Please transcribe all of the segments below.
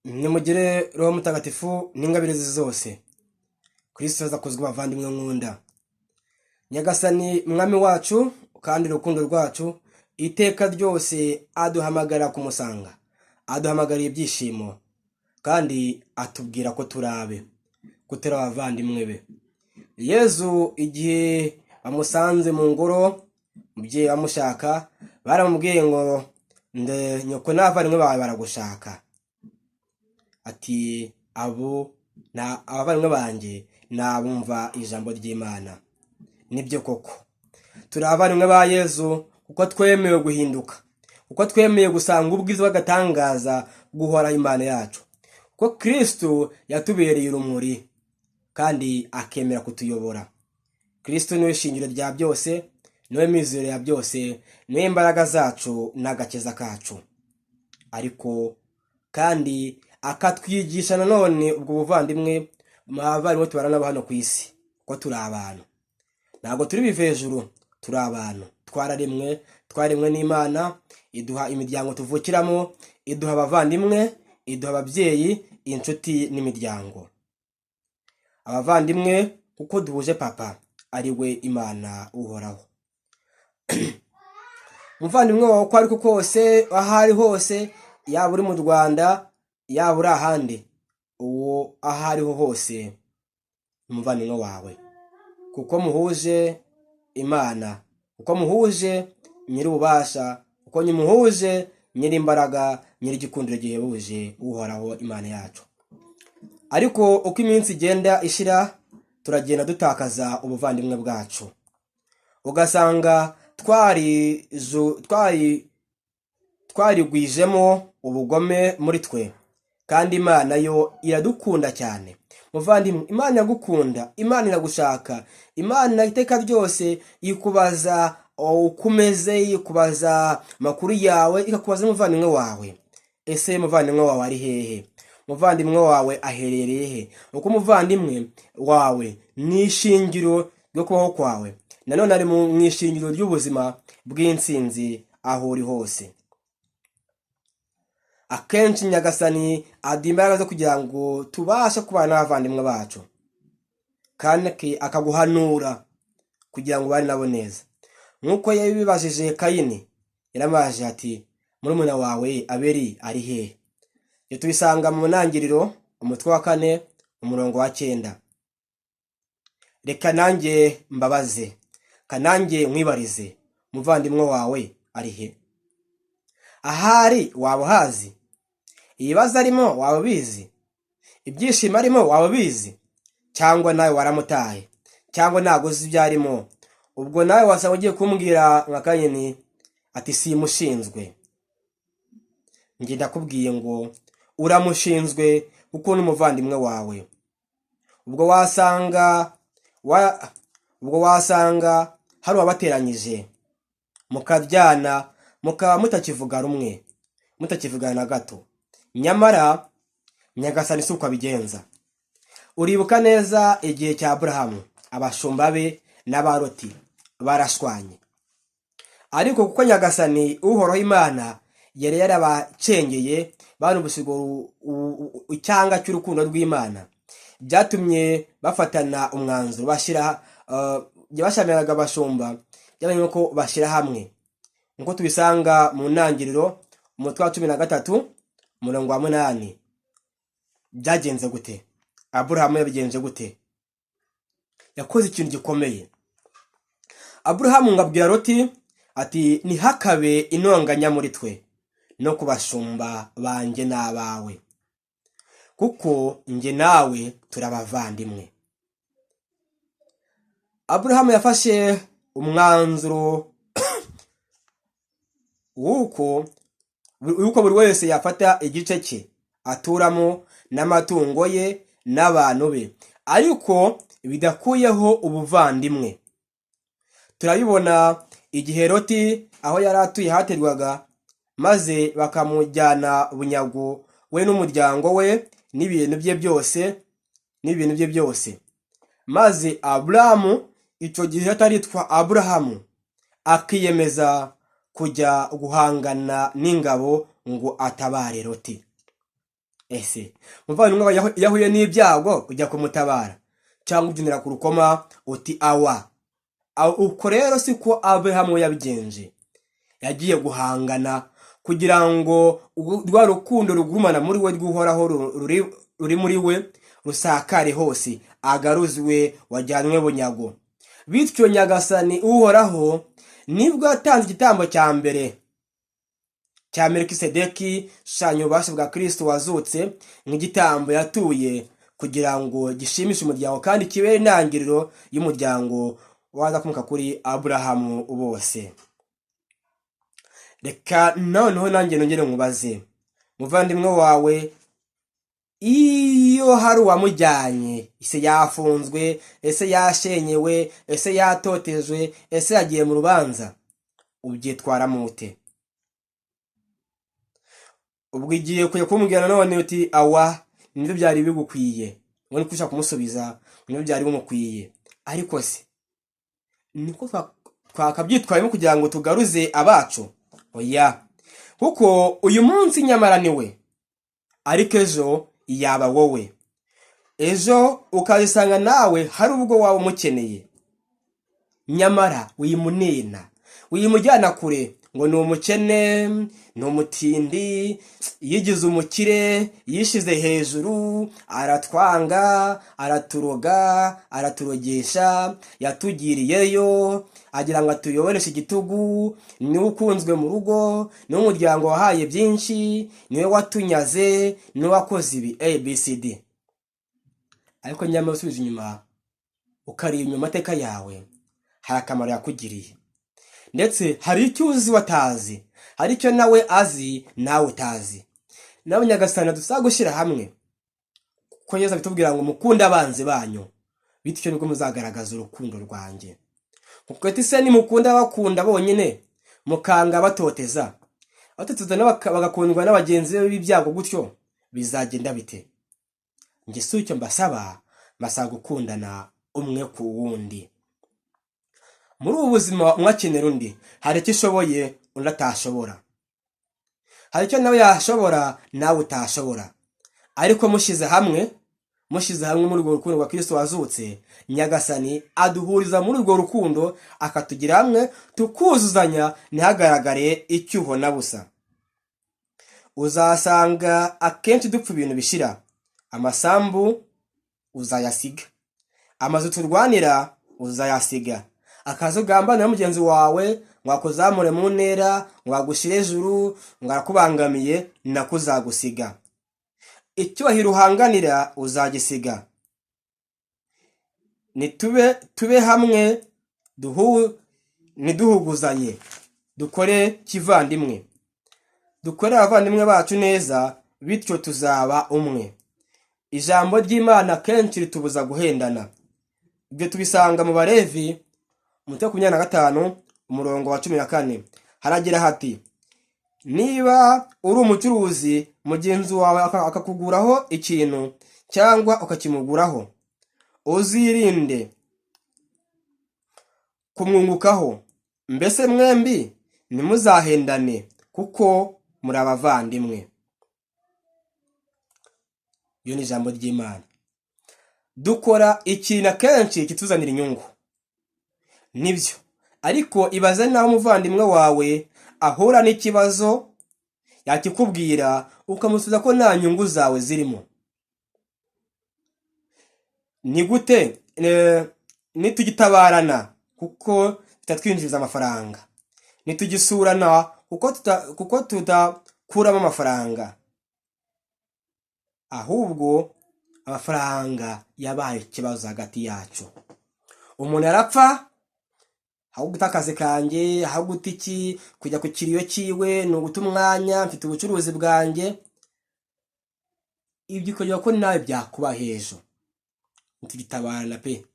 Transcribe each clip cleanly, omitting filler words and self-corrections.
Nimugire Roho Mutagatifu n'ingabire ze zose. Kristo aza kuzwa abavandimwe nkunda. Nyagasani mwami wacu kandi urukundo rwacu iteka ryose aduhamagara kumusanga. Aduhamagariye ibyishimo kandi atubwira ko turabe, ko turi abavandimwe be. Yezu igihe bamusanze mu ngoro, umubyeyi bamushaka, baramubwiye ngo nde nyoko n'abavandimwe bawe baragushaka. Ati abo na abavandimwe banjye nabumva ijambo ry'Imana. Nibyo koko turi abavandimwe ba Yezu kuko twemewe guhinduka, kuko twemeye gusanga ubwiza bw'agatangaza bw'uhoraho Imana yacu, kuko Kristo yatubereye urumuri kandi akemera kutuyobora. Kristo niwe shingiro rya byose, niwe mizero ya byose, niwe imbaraga zacu n'agakiza kacu. Ariko kandi akatwigisha nanone ubwo buvandimwe mu bavandimwe tubana nabo hano ku isi, ko turi abantu. Ntabwo turi biva hejuru, turi abantu. Twararemwe, twaremwe n'Imana, iduha imiryango tuvukiramo, iduha abavandimwe, iduha ababyeyi, inshuti n'imiryango. Abavandimwe kuko duhuje papa, ari we Imana uhoraho. Umuvandimwe wawe uko ari ko kose, aho ari hose, yaba uri mu Rwanda, yaba uri ahandi, uwo aho ariho hose umuvandimwe wawe, kuko muhuje Imana, kuko muhuje nyir'ububasha, kuko muhuje nyir'imbaraga, nyir'igikundiro gihebuje, uhoraho Imana yacu. Ariko uko iminsi igenda ishira, turagenda dutakaza ubuvandimwe bwacu, ugasanga twarigwijemo ubugome muri twe, kandi Imana yo iradukunda cyane. Muvandimwe, Imana iragukunda, Imana iragushaka, Imana iteka ryose ikubaza uko umeze, ikubaza amakuru yawe, ikakubaza n'umuvandimwe wawe. Ese muvandimwe wawe ari hehe? Muvandimwe wawe aherereye he? Uko umuvandimwe wawe ni ishingiro ryo kubaho kwawe, nanone ari mu ishingiro ry'ubuzima bw'intsinzi aho uri hose. Akenshi Nyagasani aduha imbaraga zo kugira ngo tubashe kubana n'abavandimwe bacu, kandi akaguhanura kugira ngo ubane nabo neza. Nk'uko yabibajije Kayini, yaramubajije ati murumuna wawe Abeli ari hehe? Ibyo tubisanga mu ntangiriro umutwe wa 4 umurongo wa 9. Reka nanjye mbabaze, kananjye nkwibarize, umuvandimwe wawe ari he? Ahari waba uhazi? Ibibazo arimo waba ubizi? Ibyishimo arimo waba ubizi? Cyangwa nawe waramutaye, cyangwa ntabwo uzi ibyo arimo? Ubwo nawe wasanga ugiye kumbwira nka Kayini ati simushinzwe. Njye ndakubwiye ngo uramushinzwe kuko ni umuvandimwe wawe. Ubwo wasanga hari uwabateranyije mukaryana, mukaba mutakivuga rumwe, mutakivugana na gato. Nyamara Nyagasani si uko abigenza. Uribuka neza igihe cya Aburahamu, abashumba be n'abaroti barashwanye, ariko kuko Nyagasani uhoraho Imana yari yarabacengeye, banumvise icyanga cy'urukundo rw'Imana, byatumye bafatana umwanzuro bashyira bashamiraga abashumba, byabaye ko bashyira hamwe, nk'uko tubisanga mu ntangiriro umutwe wa 13 umurongo wa 8. Byagenze gute? Aburahamu yabigenje gute? Yakoze ikintu gikomeye. Aburahamu ngo abwira Loti ati ntihakabe intonganya muri twe no ku bashumba banjye n'abawe, kuko njye nawe turabavandimwe. Aburahamu yafashe umwanzuro w'uko buri wese yafata igice cye aturamo n'amatungo ye n'abantu be, ariko bidakuyeho ubuvandimwe. Turabibona igihe Loti aho yari atuye haterwaga, maze bakamujyana bunyago we n'umuryango we n'ibintu bye byose n'ibintu bye byose, maze Aburahamu, icyo gihe ataritwa Aburahamu, akiyemeza kujya guhangana n'ingabo ngo atabare Loti. Ese muvandimwe wawe iyo ahuye n'ibyago ujya kumutabara cyangwa ubyinira ku rukoma uti awa? Uko rero siko Aburahamu yabigenje. Yagiye guhangana kugira ngo rwa rukundo rugumana muri we rw'Uhoraho ruri muri we rusakare hose, agaruzwe wajyanwe bunyago. Bityo Nyagasani Uhoraho nibwo yatanze igitambo cya mbere cya Melikisedeki, shushanya ububasha bwa Kristo wazutse nk'igitambo yatuye kugira ngo gishimishe umuryango kandi kibere intangiriro y'umuryango wazakomoka kuri Aburahamu bose. Reka noneho nanjye nongere nkubaze, muvandimwe wawe iyo hari uwamujyanye, ese yafunzwe, ese yashenyewe, ese yatotejwe, ese yagiye mu rubanza, ubyitwaramo ute? Ubwo igiye kujya kumubwira nanone uti awa, nibyo byari bigukwiye, ngo niko ushaka kumusubiza, nibyo byari bimukwiye. Ariko se niko twakabyitwayemo kugira ngo tugaruze abacu? Oya, kuko uyu munsi nyamara ni we, ariko ejo yaba wowe, ejo ukazisanga nawe hari ubwo waba umukeneye. Nyamara wimunena, wimujyana kure ngo ni umukene, ni umutindi, yigize umukire, yishize hejuru, aratwanga, araturoga, araturogesha, yatugiriyeyo agira ngo atuyoboreshe igitugu, niwe ukunzwe mu rugo, niwe umuryango wahaye byinshi, niwe watunyaze, niwe wakoze ibi abcd. Ariko nyamara usubije inyuma ukareba inyuma amateka yawe, hari akamaro yakugiriye, ndetse hari icyo uzi watazi, hari icyo nawe azi nawe utazi. Nawe Nyagasani dusaba gushyira hamwe, kuko Yesu abitubwira ngo mukunde abanzi banyu, bityo nibwo muzagaragaza urukundo rwanjye. Kuko ati se nimukunda abakunda bonyine, mukanga abatoteza, abatoteza bagakundwa n'abagenzi be b'ibyago gutyo, bizagenda bite? Njye si icyo mbasaba, mbasaba gukundana umwe ku wundi. Muri ubu buzima umwe akenera undi. Hari icyo ushoboye undi atashobora, hari icyo nawe yashobora nawe utashobora. Ariko mushyize hamwe, mushyize hamwe muri urwo rukundo rwa Kristo wazutse, Nyagasani aduhuriza muri urwo rukundo, akatugira hamwe, tukuzuzanya, ntihagaragare icyuho na busa. Uzasanga akenshi dupfa ibintu bishira. Amasambu uzayasiga, amazu turwanira uzayasiga, akazi ugambanira mugenzi wawe ngo akuzamure mu ntera, ngo agushyire ejuru, ngo arakubangamiye, nako uzagusiga. Icyubahiro uhanganira uzagisiga. Nitube tube hamwe, ntiduhuguzanye, dukore kivandimwe, dukore abavandimwe bacu neza, bityo tuzaba umwe. Ijambo ry'Imana kenshi ritubuza guhendana. Ibyo tubisanga mu Balevi umutwe wa 25 umurongo wa 14. Haragira hati: niba uri umucuruzi, mugenzi wawe akakuguraho ikintu cyangwa ukakimuguraho, uzirinde kumwungukaho. Mbese mwembi ntimuzahendane, kuko muri abavandimwe. Iyo ni ijambo ry'Imana. Dukora ikintu akenshi kituzanira inyungu, nibyo, ariko ibaze naho umuvandimwe wawe ahura n'ikibazo, yakikubwira ukamusubiza ko nta nyungu zawe zirimo. Ni gute nitugitabarana kuko tutatwinjiriza amafaranga, nitugisurana kuko tudakuramo amafaranga, ahubwo amafaranga yabaye ikibazo hagati yacu. Umuntu arapfa, aho guta akazi kanjye, aho guta iki, kujya ku kiriyo cyiwe ni uguta umwanya, mfite ubucuruzi bwanjye. Ibyo ukagira ko nawe byakuba h'ejo. Ntitugitabarana pe.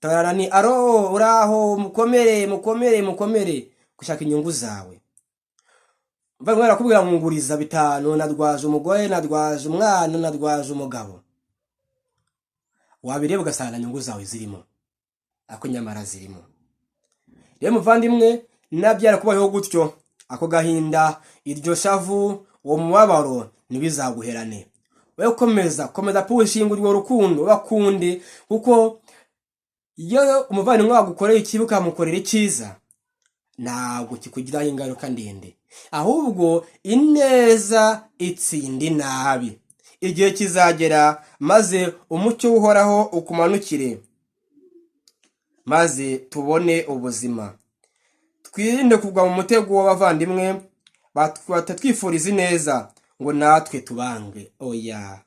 Tabarana ni aro, uraho, mukomere, mukomere, mukomere, gushaka inyungu zawe. Mva barakubwira ngo nguriza 5, nadwaje umugore, nadwaje umwana, nadwaje umugabo. Wabireba ugasanga inyungu zawe zirimo, ariko nyamara zirimo. Rero muvandimwe, nabyara kubayeho gutyo, ako gahinda, iryo shavu, uwo mubabaro, ntibizaguherane. Wowe komeza, komeza pushinga urwo rukundo, bakunde, kuko iyo umuvandimwe wagukoreye ikibi ukamukorera icyiza, ntabwo kikugiraho ingaruka ndende, ahubwo ineza itsinda inabi. Igihe kizagera maze umucyo uhoraho ukumanukire, maze tubone ubuzima. Twirinde kugwa mu mutego w'abavandimwe batatwifuriza ineza ngo natwe tubange. Oya,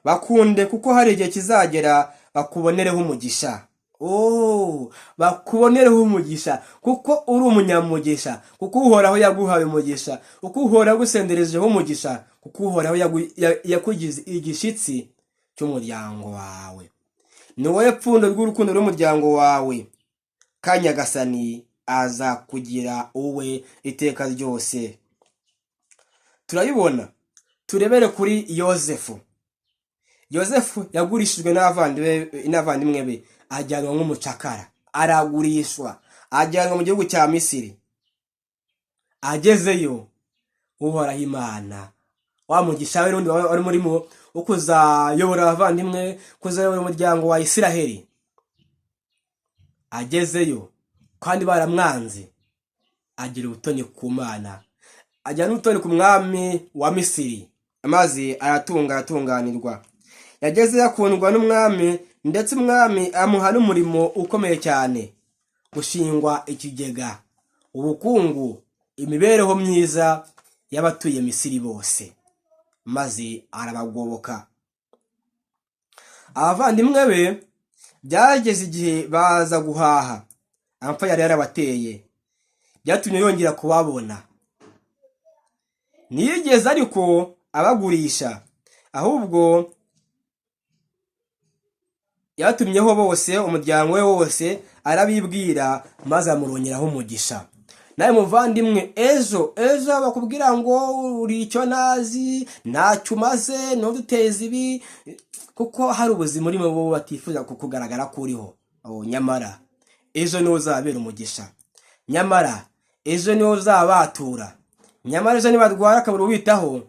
Bakunde, kuko hari igihe kizagera bakubonereho umugisha. Oh, bakubonereho umugisha kuko uri umunyamugisha, kuko Uhoraho yaguhaye umugisha, kuko Uhoraho yagusenderejeho umugisha, kuko Uhoraho yakugize igishyitsi cy'umuryango wawe. Ni wowe pfundo rw'urukundo rw'umuryango wawe, kandi Nyagasani azakugira uwe iteka ryose. Turabibona, turebere kuri Yozefu. Yozefu yagurishijwe n'abavandimwe be, ajyanwa nk'umucakara, aragurishwa, ajyanwa mu gihugu cya Misiri. Agezeyo, Uhoraho Imana wa mugisha we n'undi wari murimo wo kuzayobora abavandimwe, kuzayobora umuryango wa Isiraheli. Agezeyo kandi baramwanze, agira ubutoni ku Mana, agira n'ubutoni ku mwami wa Misiri, maze aratunga, aratunganirwa. Yagezeyo akundwa n'umwami, ndetse umwami amuha n'umurimo ukomeye cyane, gushingwa ikigega, ubukungu, imibereho myiza y'abatuye Misiri bose, maze arabagoboka. Abavandimwe be byageze igihe baza guhaha, amapfa yari yarabateye, byatumye yongera kubabona. Ntiyigeze ariko abagurisha, ahubwo yatumyeho bose, umuryango we wose, arabibwira, maze amurongeraho umugisha. Nawe muvandimwe, ejo ejo bakubwira ngo uri icyo ntazi, ntacyo umaze, ntuduteze ibi, kuko hari ubuzima urimo bo batifuza kugaragara ko uriho. Oh, nyamara ejo niwo uzabera umugisha, nyamara ejo niwo uzabatura, nyamara ejo nibarwara akabura uwitaho,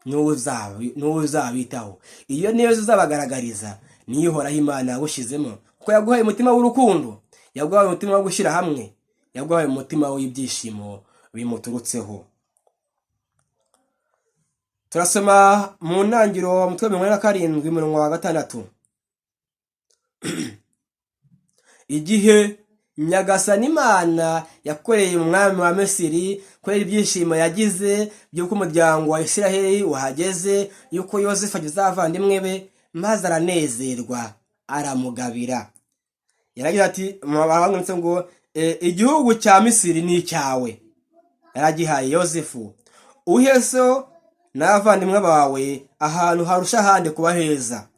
niwo uzabitaho. Iyo niyo uzabagaragariza, niyo Uhoraho Imana yagushyizemo, kuko yaguhaye umutima w'urukundo, yaguhaye umutima wo gushyira hamwe, yaguhaye umutima w'ibyishimo bimuturutseho. Turasoma mu Ntangiriro umutwe 47, umurongo wa 6. Igihe Nyagasani Imana yakoreye umwami wa Misiri kubera ibyishimo yagize by'uko umuryango wa Isiraheli wahageze, y'uko Yozefu ageze abavandimwe be, maze aranezerwa, aramugabira. Yaragize ati, baranditse ngo igihugu cya Misiri ni icyawe. Yaragihaye Yozefu. Uhe so n'abavandimwe bawe ahantu harusha ahandi kuba heza,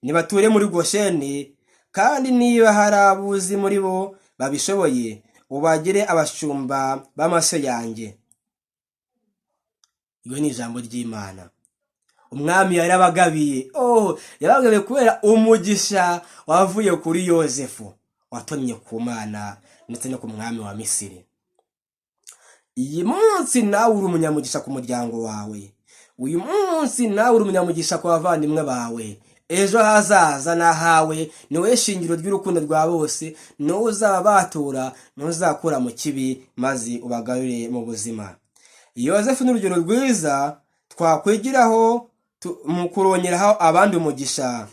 nibature muri Gosheni, kandi niba hari abuzi muri bo babishoboye, ubagire abashumba b'amashyo yanjye. Iryo ni ijambo ry'Imana. Umwami yarabagabiye, oh, yarabagabiye kubera umugisha wavuye kuri Yozefu, watonnye ku Mana ndetse no ku mwami wa Misiri. Iyi munsi nawe uri umunyamugisha ku muryango wawe, uyu munsi nawe uri umunyamugisha ku bavandimwe bawe. Ejo hazaza nahawe, ni wowe shingiro ry'urukundo rwa bose, ni wowe uzabatura, ni wowe uzakura mu kibi maze ubagarure mu buzima. Yozefu ni urugero rwiza twakwigiraho mu kurongeraho abandi umugisha,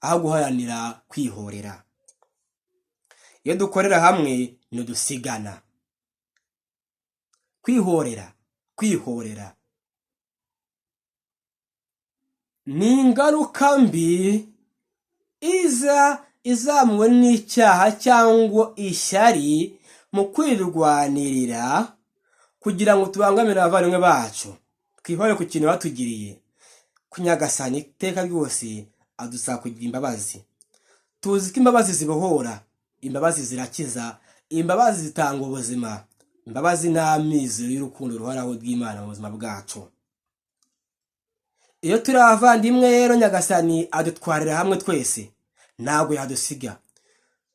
aho guharanira kwihorera. Iyo dukorera hamwe ntidusigana. Kwihorera, kwihorera ni ingaruka mbi iza izamuwe n'icyaha cyangwa ishyari mu kwirwanirira kugira ngo tubangamire abavandimwe bacu, twihore ku kintu batugiriye. Ku Nyagasani iteka ryose adusaba kugira imbabazi. Tuzi ko imbabazi zibohora, imbabazi zirakiza, imbabazi zitanga ubuzima, imbabazi ni amizero y'urukundo ruhoraho rw'Imana mu buzima bwacu. Iyo turi abavandimwe rero, Nyagasani adutwarira hamwe twese, ntabwo yadusiga.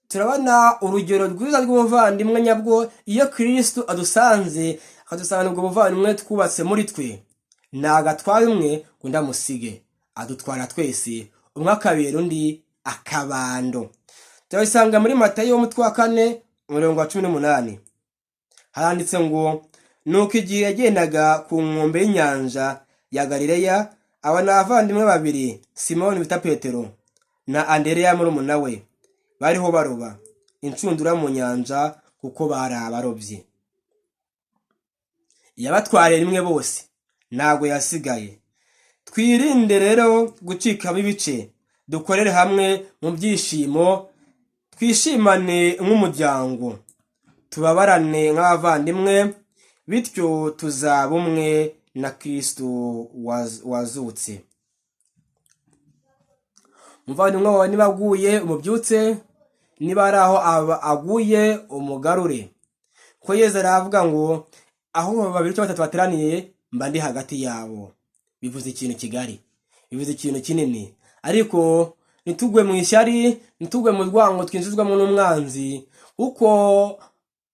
Turabona urugero rwiza rw'ubuvandimwe nyabwo iyo Kirisitu adusanze, akadusanga ubwo buvandimwe twubatse muri twe. Ntabwo atwara umwe ngo undi amusige, adutwara twese, umwe akabera undi akabando. Turabisanga muri Matayo umutwe wa 4 umurongo wa 18. Haranditse ngo: nuko igihe yagendaga ku nkombe y'inyanja ya Galileya, abona abavandimwe babiri, Simoni bita Petero na Andereya murumuna we, bariho baroba inshundura mu nyanja, kuko bari abarobyi. Yabatwariye rimwe bose, ntabwo yasigaye. Twirinde rero gucikamo ibice, dukorere hamwe mu byishimo, twishimane nk'umuryango, tubabarane nk'abavandimwe, bityo tuzaba umwe na Kristo wazutse. Umuvandimwe wawe niba aguye umubyutse, niba ari aho aguye umugarure. Kuko Yezu aravuga ngo aho babiri cyangwa batatu bateraniye mba ndi hagati yabo. Bivuze ikintu kigari, bivuze ikintu kinini. Ariko ntitugwe mu ishyari, ntitugwe mu rwango twinjizwamo n'umwanzi, kuko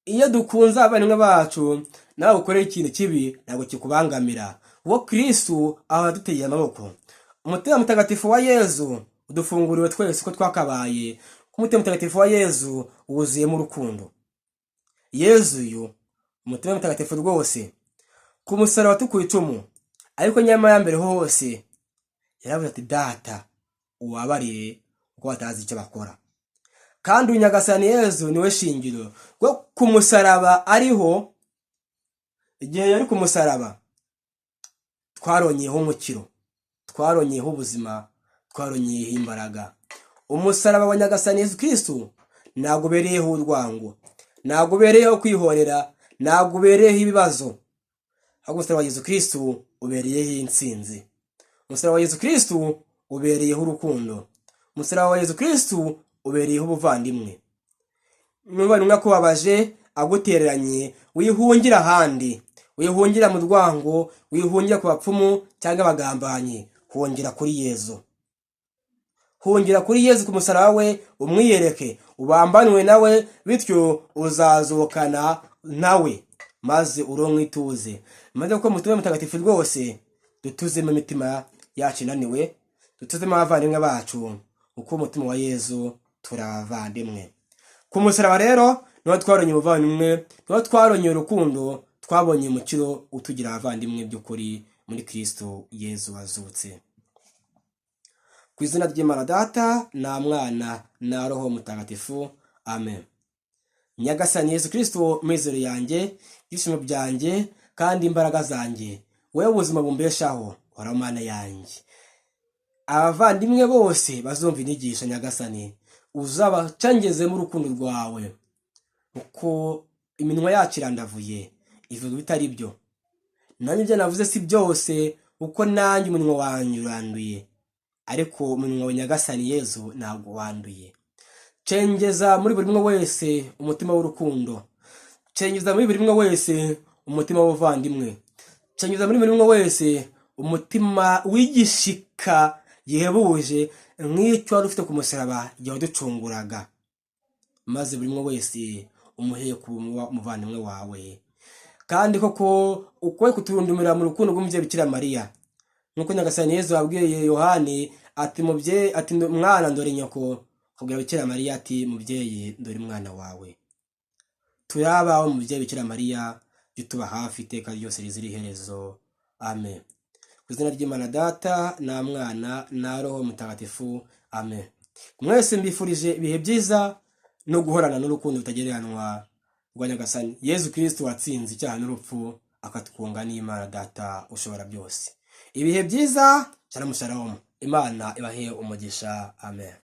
iyo dukunze abavandimwe bacu, nawe ukorera ikintu kibi ntabwo kikubangamira. Kuko Kristo ahora adutegeye amaboko. Umutima mutagatifu wa Yezu udufunguriwe twese uko twakabaye, kuko umutima mutagatifu wa Yezu wuzuyemo urukundo. Yezu uyu umutima mutagatifu rwose ku musaraba watukuye icumu, ariko nyamara mbere hose yaravuze ati: Data, ubabarire kuko batazi icyo bakora. Kandi uyu Nyagasani Yezu niwe shingiro rwo ku musaraba ariho. Igihe yari ku musaraba twaronyeho umukiro, twaronyeho ubuzima, twaronyeho imbaraga. Umusaraba wa Nyagasani Yezu Kristo ntabwo ubereyeho urwango, ntabwo ubereyeho kwihorera, ntabwo ubereyeho ibibazo, ahubwo umusaraba wa Yezu Kristo ubereyeho intsinzi. Umusaraba wa Yezu Kristo ubereyeho urukundo. Umusaraba wa Yezu Kristo ubereyeho ubuvandimwe. N'umuvandimwe akubabaje, agutereranye, wihungira ahandi, wihungira mu rwango, wihungira ku bapfumu cyangwa abagambanyi, hungira kuri Yezu. Hungira kuri Yezu ku musaraba we, umwiyereke, ubambanwe nawe, bityo uzazukana nawe maze uronke ituze. Maze kuko mutume mutagatifu rwose dutuzemo imitima yacu inaniwe, dutuzemo abavandimwe bacu, kuko umutima wa Yezu turi abavandimwe. Ku musaraba rero niho twaronye ubuvandimwe, niho twaronye urukundo, twabonye umukiro utugira abavandimwe by'ukuri muri Kristo Yezu wazutse. Ku izina ry'Imana Data na Mwana na Roho Mutagatifu, amen. Nyagasani Yezu Kristo, mizero yanjye, ibyishimo byanjye kandi imbaraga zanjye, wowe ubuzima bumbeshaho, horaho Mana yanjye. Abavandimwe bose bazumva inyigisho Nyagasani, uzabacengezemo urukundo rwawe, kuko iminwa yacu irandavuye ivuga ibitari byo. Nanjye ibyo navuze si byose, kuko nanjye umunwa wanjye uranduye, ariko umunwa wa Nyagasani Yezu ntabwo wanduye. Cengeza muri buri umwe wese umutima w'urukundo, cengeza muri buri umwe wese umutima w'ubuvandimwe, cengeza muri buri umwe wese umutima w'igishika gihebuje nk'icyo wari ufite ku musaraba igihe waducunguraga, maze buri umwe wese umuhe kuba umuvandimwe wawe. Kandi koko ukwe kuturundumira mu rukundo rw'umubyeyi Bikira Mariya, nk'uko Nyagasani Yezu wabwiye Yohani ati: mubyeyi, ati mwana ndore nyoko, akabwira Bikira Mariya ati: mubyeyi ndore umwana wawe. Turi abawe mubyeyi Bikira Mariya, jya utuba hafi iteka ryose rizira iherezo, amen. Ku izina ry'Imana Data na Mwana na Roho Mutagatifu, amen. Mwese mbifurije ibihe byiza no guhorana n'urukundo rutagereranywa rwa Nyagasani Yezu Kristo watsinze icyaha n'urupfu, akatwunga n'Imana Data ushobora byose. Ibihe byiza, shalom shalom. Imana ibahe umugisha, amen.